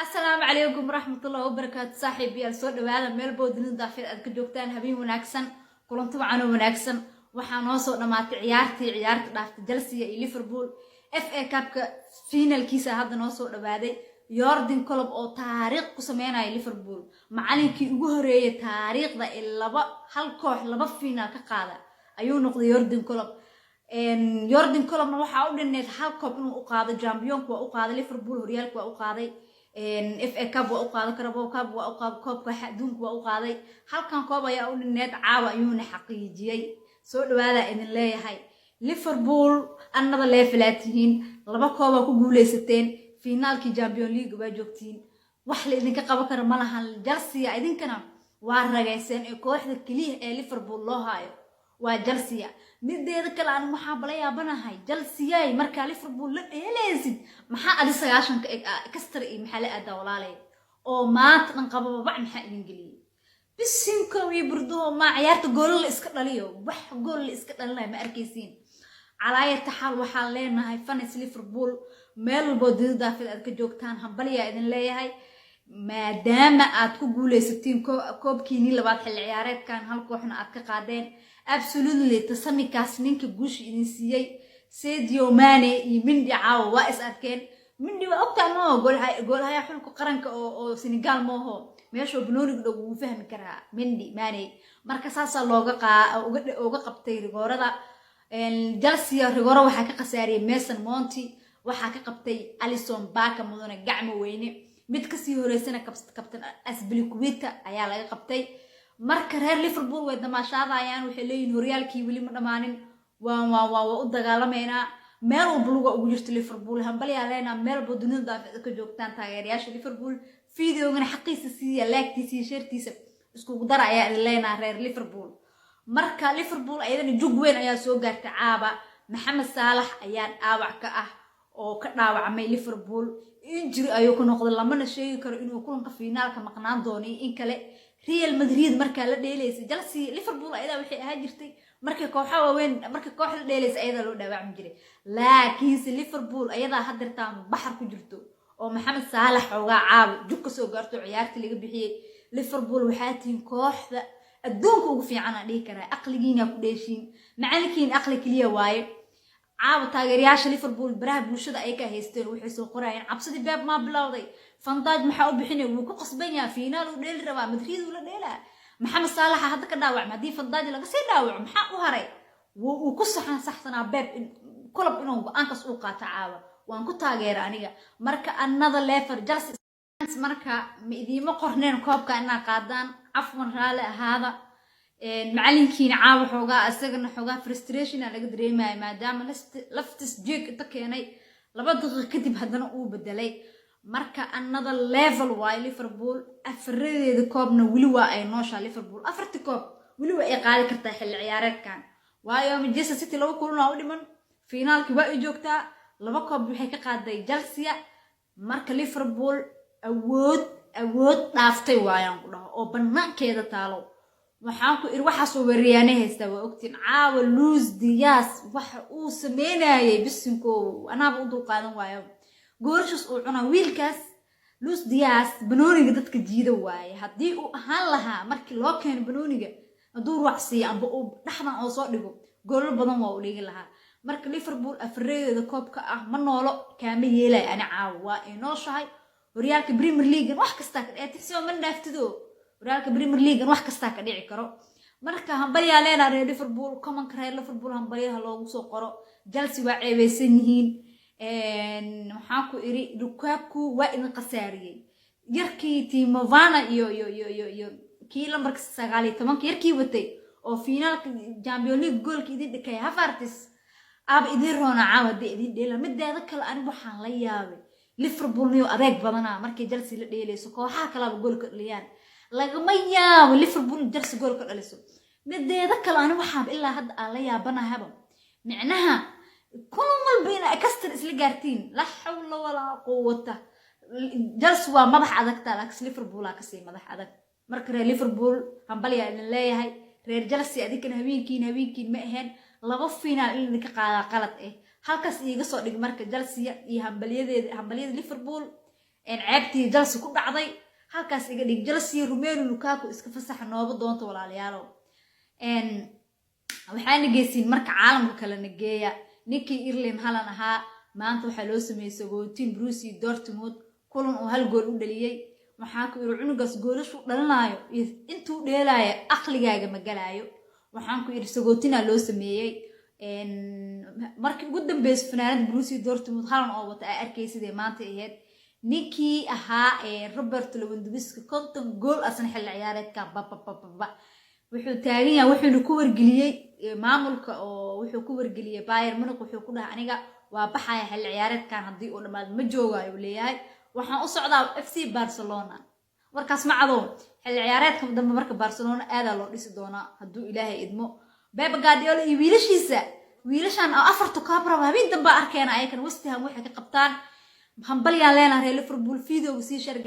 Asalaamu calaykum waraxmatullahi wabarakaatu. Saaxiibayaal, soo dhawaada meel boo dunida daafeed aad ka joogtaan. Habeen wanaagsan, kulanti wacan oo wanaagsan. Waxaa noo soo dhammaatay ciyaartii, ciyaarta dhaaftay, Chelsea iyo Liverpool. FA Cupka finalkiisa hadda noo soo dhawaaday. Jurgen Klopp oo taariikh ku sameynaya Liverpool, macalinkii ugu horeeyay taariikhda ee laba hal koox laba final ka qaada ayuu noqday Jurgen Klopp. Jurgen Kloppna waxaa u dhineed hal koob inuu u qaado. Championka waa u qaaday Liverpool, horyaalka waa u qaaday, FA Cup waa u qaaday, Carabao Cup waa u qaaday, koobka adduunka waa u qaaday. Halkan koob ayaa u dhineed, caawa ayuuna xaqiijiyey. Soo dhawaada idin leeyahay. Liverpool annada level aa tihiin, laba koobaa ku guuleysateen, finaalkii Champion League waa joogtiin, wax la idinka qaban kara ma lahan. Chelsea idinkana waa rageyseen, ee kooxda keliya ee Liverpool loo haayo waa Chelsea. Mideeda kale, aan waxaa bala yaabanahay, Chelseay, markaa Liverpool la dheelaysid, maxaa adi 90-ka kastar iyo maxaa la aadaa, walaalay, oo maanta dhan qabababac maxaa idin geliyey? Bisinko iyo burduho, maa ciyaarta goolo la iska dhaliyo? Wax gool la iska dhalinayo ma arkaysiin. Calaayata xaal, waxaan leenahay fans Liverpool meel walboo dunida daafid aad ka joogtaan, hambalyaa idin leeyahay, maadaama aad ku guuleysatiin koobkiinii labaad xilli ciyaareedkan, hal kooxna aad ka qaadeen. Absolutely, tasamikaas ninka guusha idin siiyey, Sadio Mane iyo Mendy, caawa waa is arkeen. Mendy waa ogtaa maaho goolhaya xulka qaranka oo Senegal maaho, meeshuu banooniga dhow wuu fahmi karaa Mendy Mane. Marka saasaa looga uga qabtay rigoorada Chelsea. Rigooro waxaa ka khasaariyey Mason Mount, waxaa ka qabtay Alisson Becker, mudane gacmo weyne. Mid kasii horeysana kabtan Azpilicueta ayaa laga qabtay. Marka reer Liverpool way damaashaadayaan, waxay leeyihin horyaalkii weli ma dhammaanin, waan waan waan waa u dagaalamaynaa. Meel walba luga ugu jirto Liverpool. Hambalyaa leenaa meel walba dunida daafida ka joogtaan taageerayaasha Liverpool. Videogana xaqiisa siiya, like-tiisa iyo share-tiisa iskugu dara ayaa idin leenaha reer Liverpool. Marka Liverpool ayadana jug weyn ayaa soo gaartay caaba. Maxamed Saalax ayaa dhaawac ka ah oo ka dhaawacmay Liverpool, injury ayuu ku noqday, lamana sheegi karo inuu kulanka finaalka maqnaan doono iyo in kale. Real Madrid markaa la dheelaysa Chelsea, Liverpool ayadaa waxay ahaan jirtay markay kooxa waaweyn, markay koox la dheelaysa, ayadaa loo dhaawacmi jiray. Laakiinse Liverpool ayadaa hadeertaan baxar ku jirto oo Maxamed Saalax xoogaa caawi jug ka soo gaarto, ciyaartii laga bixiyey. Liverpool waxaa tihiin kooxda adduunka ugu fiican aan dhihi karaa. Aqligiina ku dheeshiin, macalinkiin aqli keliya waaye. Caawa taageerayaasha Liverpool baraha bulshada ay ka haysteen, waxay soo qorayeen: "Cabsidii Pep maa bilowday? Van Dijk maxaa u bixinay? Wuu ku qasban yahaa, finaal uu dheeli rabaa, Madrid uu la dheelaa. Maxamed Saalaxa hadda ka dhaawacma, haddii Van Dijk laga sii dhaawaco, maxaa u haray?" Wuu ku saxan saxsanaa Pep Klopp inuu go-aankaas uu qaato. Caawa waan ku taageera aniga. Marka another level Chelsea. Marka ma idiima qorneen koobka inaa qaadaan? Cafwan, raali ahaada. Macalinkiina caawa xoogaa isagana xoogaa frustrationa laga dareemaya, maadaama Loftus Cheek inta keenay, 2 daqiiq kadib haddana uu bedelay. Marka another level waayo Liverpool. Afaradeeda koobna weli waa ay nooshaa. Liverpool afarti koob weli waa ay qaadi kartaa xilli ciyaareedkan, waayo Manchester City laba kulan waa u dhiman, finaalkii waa ay joogtaa, laba koob waxay ka qaaday Chelsea. Marka Liverpool awood awood dhaaftay waayaan ku dhaho oo banaankeeda taalo. Waxaan ku iri waxaasoo weeraryaane haystaa, waa ogtiin. Caawa Luis Diaz waxa uu sameynayay, bisinko, anaaba u dulqaadan waayo goorashas uu cunaa wiilkaas. Luis Diaz banooniga dadka jiida waaye. Haddii uu ahaan lahaa markii loo keeno banooniga, hadduu ruucsiiyo amba uu dhexdan oo soo dhigo, goolal badan waa uu dhigi lahaa. Marka Liverpool afareedeeda koobka ah ma noolo, kaama yeelay ani. Caawa waa ay nooshahay. Horyaalka Premier Leaguean wax kastaa ka dhici, ma dhaaftido. Horyaalka Premier Leaguean wax kastaa ka dhici karo. Marka hambalyaa leenaa reer Liverpool. Commentka reer Liverpool hambalyaha loogu soo qoro. Chelsea waa ceebeysan yihiin. Waxaan ku iri Lukaku waa idin khasaariyey. Yarkii Timo Werner iyo kii lambarka 19-ka yarkii watay oo finaalka Champion League goolka idin dhikay, Havertz, aaba idin roona caawa haddii idin dheela. Mideeda kale, anigu waxaan la yaabay Liverpool niyo adeeg badanaa markay Chelsea la dheelayso, kooxaha kalaba gool ka dhaliyaan. Lagama yaabo Liverpool Chelsea gool ka dhaliso. Mideeda kale, ani waxaaba ilaa hadda aan la yaabanahaba, micnaha kulan walba ina kastar isla gaartiin. Laa xawla walaa quwata. Chelsea waa madax adagta, laakiin Liverpool aa kasii madax adag. Marka reer Liverpool hambalyaa idin leeyahay. Reer Chelsea adinkana habeenkiin habeenkiin ma aheen, laba finaal in idinka qaadaa qalad ah. Halkaas iiga soo dhig. Marka Chelsea iyo hambalyadeeda, hambalyada Liverpool. Ceebtii Chelsea ku dhacday halkaas iga dhig. Chelsea Romelu Lukaku iska fasaxa nooba doonta, walaalayaalow. Waxaana geysiin marka caalamka kale na geeya. Ninkii Erling Haaland ahaa maanta waxaa loo sameeyey sagootin Borussia Dortmund, kulan uu hal gool u dhaliyey. Waxaa ku iri cunugaas goolashu dhalinaayo iyo intuu dheelaayo aqligaaga ma galaayo. Waxaan ku iri sagootinaa loo sameeyey. Markii ugu dambeysa fanaanada Borussia Dortmund Haaland oo wata ay arkay sidee maanta ahayd. Ninkii ahaa Robert Lewandowski 50 gool asna xilli ciyaareedkan bababababa wuxuu taagan yahay. Wuxuuna ku wargeliyey maamulka oo wuxuu ku wargeliyey Bayern Munich. Wuxuu ku dhahay: "Aniga waa baxaya xilli ciyaareedkan haddii uu dhammaado, ma joogayo," uu leeyahay, "waxaan u socdaa FC Barcelona." Warkaas ma cadow? Xilli ciyaareedka dambe marka Barcelona aadaa loo dhisi doonaa hadduu Ilaahay idmo. Pep Guardiola iyo wiilashiisa, wiilashan oo afarta koob raba, habeen dambe arkeena ayakan West Ham waxay ka qabtaan. Hambalyaan leenahay reer Liverpool. Videoga sii share.